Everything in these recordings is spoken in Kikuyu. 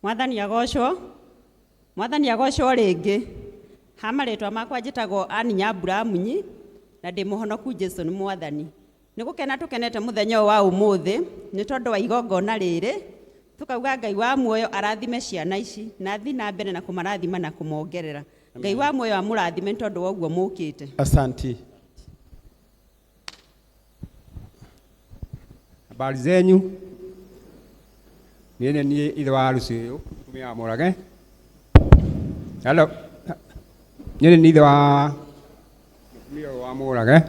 Mwathani agocwo. Mwathani agocwo rĩngĩ. Ha marĩtwa makwa njĩtagwo Ann Nyambura Munyi na ndĩ mũhonoku Jesu nĩ Mwathani. Nĩ gũkena tũkenete mũthenya ũyũ wa ũmũthĩ nĩ tondũ wa igongona rĩrĩ, tũkauga Ngai wa muoyo arathime ciana ici na athiĩ na mbere na kũmarathima na kũmongerera. Ngai wa muoyo amũrathime nĩ tondũ wa ũguo mũkĩte. Asanti. Habari zenyu. Niĩ nĩ niĩ ithe wa harusi ũyũ, mũtumia wa Mũrage. Hello. Niĩ nĩ niĩ ithe wa mũtumia ũyũ wa Mũrage.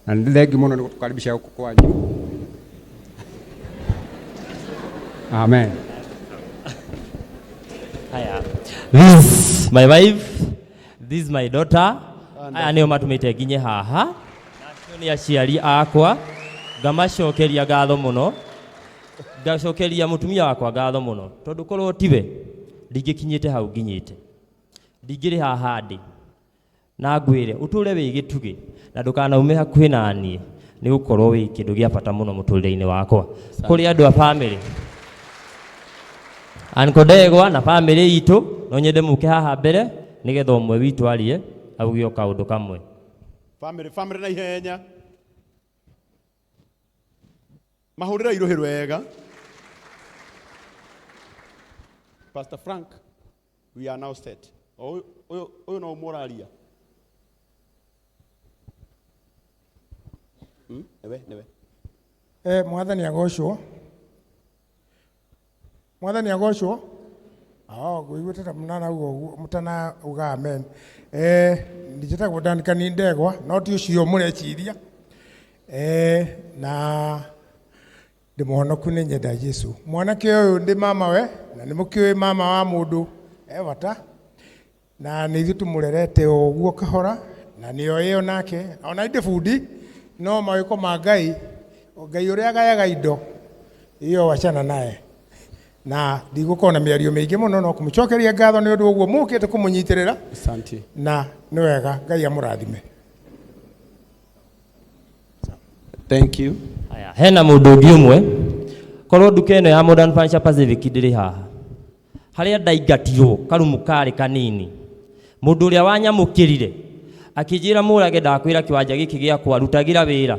Na nĩ thengiũ mũno nĩ gũtũkaribisha gũkũ kwanyu. Amen. Haya. This is my wife, this is my daughter. Aya nĩo matũmĩte nginye haha. Na acio nĩ aciari akwa. Ngamacokeria ngatho mũno. Ngacokeria mũtumia wakwa ngatho mũno. Tondũ korwo tiwe, ndingĩkinyĩte hau nginyĩte. Ndingĩrĩ haha ndĩ. Na ngwĩre ũtũũre wĩ gĩtugĩ na ndũkanaume hakuhĩ na niĩ nĩ gũkorwo wĩ kĩndũ gĩa bata mũno mũtũrĩre-inĩ wakwa. Kũrĩ andũ a bamĩrĩ Uncle Ndegwa na bamĩrĩ itũ, no nyende mũke haha mbere nĩgetha ũmwe witũ arie auge o kaũndũ kamwe. Family, family na ihenya. Mahũrĩra irũhĩ rwega. Pastor Frank, we are now set. O ũyũ ũyũ ũyũ no ũmwe ũraria. Nĩwe, nĩwe. Eh, mwathani agocwo. Mwathani agocwo. Oh, ngũiguĩte ta mũtanauga ũguo, mũtanauga amen. Eh, njĩtagwo Duncan Ndegwa, no ti ũcio mũreciria. Eh, na ndĩ mũhonoku nĩ nyenda Jesu. Mwanake ũyũ ndĩ mama we, na nĩ mũkĩũĩ mama wa mũndũ e bata. Na nĩ ithuĩ tũmũrerete o ũguo kahora, na nĩ oĩ o nake, ona ndĩ bundi, no mawĩko ma Ngai, Ngai ũrĩa agayaga indo, hiyo wachana naye. Na ndigũkorwo na mĩario mĩingĩ mũno, no kũmũcokeria ngatho nĩ ũndũ wa ũguo mũkĩte kũmũnyitĩrĩra. Asante. Na nĩ wega, Ngai amũrathime. Thank you. Haya, hena mũndũ ũngĩ ũmwe korwo nduka ĩno ya Modern Furniture Pacific ndĩrĩ haha harĩa ndaingatirwo karumu karĩ kanini mũndũ ũrĩa wanyamũkĩrire akĩnjĩra mũrage ndakwĩra kĩwanja gĩkĩ gĩakwa rutagĩra wĩra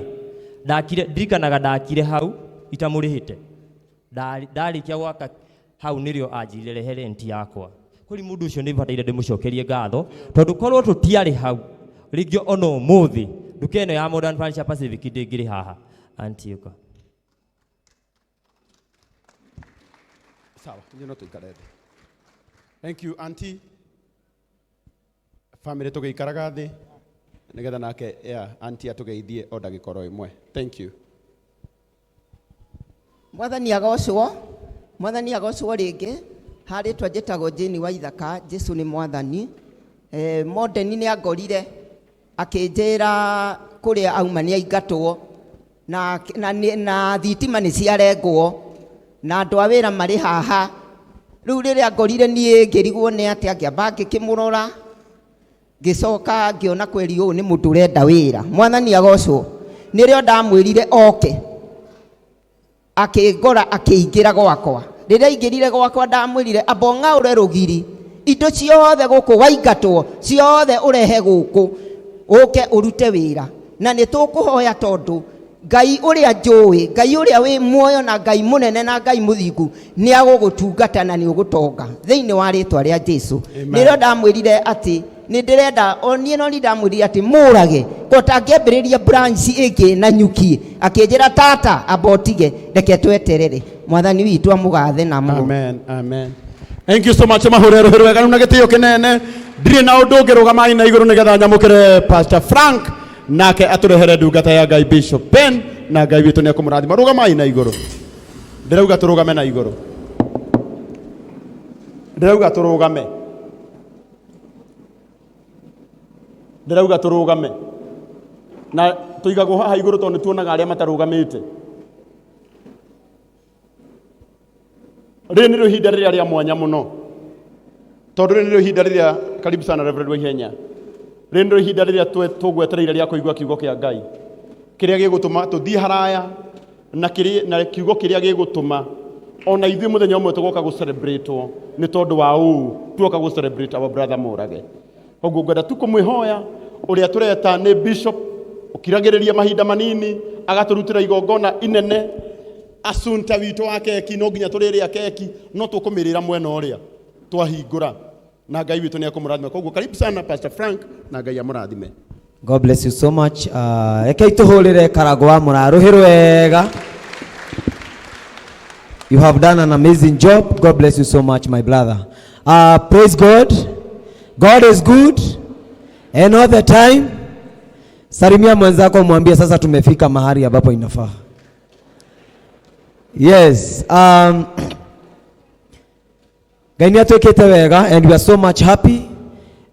ndakire ndirikanaga ndakire hau itamũrĩhĩte Ndarĩkia gwaka hau nĩrĩo anjĩrire rehe rent yakwa. Kũrĩ mũndũ ũcio nĩ bataire ndĩmũcokerie ngatho tondũ korwo tũtiarĩ hau rĩngĩ ona ũmũthĩ nduka ĩno ya Modern Furniture Pacific ndĩngĩrĩ haha. Auntie ũka. Sawa, inyuĩ no tũikare thĩ. Thank you, auntie. Family tũgĩikaraga thĩ nĩgetha nake yeah, auntie atũgeithie o ndagĩka oro ĩmwe. Thank you. Mwathani agocwo, Mwathani agocwo rĩngĩ. Ha rĩtwa njĩtagwo Jane Waithaka, Jesu nĩ Mwathani. Eh, Modeni nĩ angorire akĩnjĩra kũrĩa auma nĩ aingatwo na, na, na thitima nĩ ciarengwo na andũ a wĩra marĩ haha. Rĩu rĩrĩa ngorire niĩ ngĩrigwo nĩ atĩa, ngĩamba ngĩkĩmũrora Ngĩcoka ngĩona kweri ũyũ nĩ mũndũ ũrenda wĩra. Mwathani agocwo. Nĩrĩo ndamwĩrire oke. Akĩngora akĩingĩra gwakwa. Rĩrĩa aingĩrire gwakwa ndamwĩrire amba ũng'aũre rũgiri. Indo ciothe gũkũ waingatwo ciothe ũrehe gũkũ ũke ũrute wĩra. Na nĩ tũkũhoya tondũ Ngai ũrĩa njũĩ, Ngai ũrĩa wĩ muoyo na Ngai mũnene na Ngai mũthingu nĩ agũgũtungata na nĩ ũgũtonga thĩinĩ wa rĩtwa rĩa Jesu. Nĩrĩo ndamwĩrire atĩ nĩ ndĩrenda o niĩ no niĩ ndamwĩrire atĩ mũrage ko tangĩambĩrĩria branch ĩngĩ na nyuki akĩnjĩra tata amba ũtige reke tweterere mwathani witũ amũgathe na mũno. Amen, amen. Thank you so much mahũre rũhĩ rwega na gĩtĩo kĩnene ndirĩ na ũndũ ũngĩ rũgamai na igũrũ nĩgetha nyamũkĩre Pastor Frank nake atũrehere ndungata ya Ngai Bishop Ben na Ngai witũ nĩ ekũmũrathima rũgamai na igũrũ ndĩrauga tũrũgame na igũrũ ndĩrauga tũrũgame ndĩrauga tũrũgame na tũigagwo haha igũrũ tondũ nĩ tuonaga arĩa matarũgamĩte rĩrĩ nĩrĩo ihinda rĩrĩa rĩa mwanya mũno tondũ rĩrĩ nĩrĩo ihinda rĩrĩa karibu sana Reverend Waihenya rĩrĩ nĩrĩo ihinda rĩrĩa tũgwetereire rĩa kũigua kiugo kĩa Ngai kĩrĩa gĩgũtũma tũthiĩ haraya na, na kiugo kĩrĩa gĩgũtũma Ona ithuĩ mũthenya ũmwe tũgoka gũ celebrate nĩ tondũ wa ũũ tuoka gũ celebrate our brother Mũrage. Koguo ngwenda tu kũmwĩhoya ũrĩa tũreta nĩ bishop ũkiragĩrĩria mahinda manini agatũrutĩra igongona inene. Asunta witũ wa keki no nginya tũrĩrĩa keki no tũkũmĩrĩra mwena ũrĩa twahingũra na Ngai witũ nĩ ekũmũrathima. Koguo karibu sana Pastor Frank na Ngai amũrathime. God bless you so much. Rekei tũhũrĩre Karangũ wa Mũraa rũhĩ rwega. You have done an amazing job. God bless you so much, my brother. Praise God. God is good and all the time. Salimia mwenzako mwambie sasa tumefika mahali ambapo inafaa. Yes. Ngai nĩ atwĩkĩte wega and we are so much happy.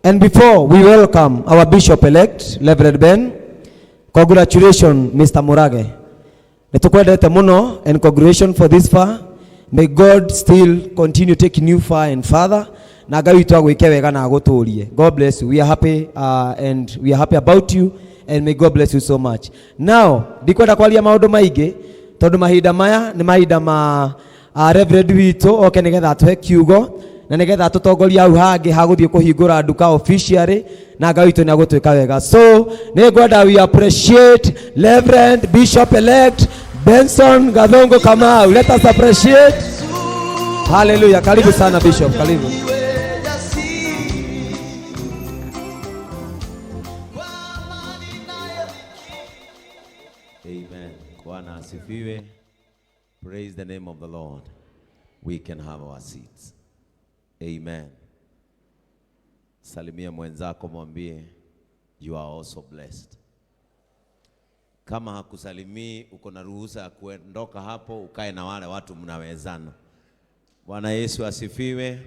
And before we welcome our bishop elect, Reverend Ben, congratulations Mr. Murage. Nĩtũkwendete mũno and congratulations for this far. May God still continue taking you far and further. Na Ngai witũ agwĩke wega na agũtũrie. God bless you. We are happy and we are happy about you and may God bless you so much. Now, ndikwenda kwaria maũndũ maingĩ tondũ mahinda maya nĩ mahinda ma Reverend witũ oke nĩgetha atũhe kiugo na nĩgetha atũtongorie hau hangĩ ha gũthiĩ kũhingũra nduka officially na Ngai witũ nĩ agũtwĩka wega. So nĩ ngwenda we appreciate Reverend Bishop elect Benson Gathongo Kamau. Let us appreciate. Hallelujah. Karibu sana Bishop, karibu. Amen. Bwana asifiwe. Praise the name of the Lord. We can have our seats. Amen. Salimia mwenzako mwambie you are also blessed. Kama hakusalimii uko na ruhusa ya kuondoka hapo ukae na wale watu mnawezana. Bwana Yesu asifiwe.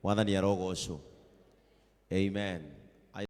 Mwathani arogocwo. Amen.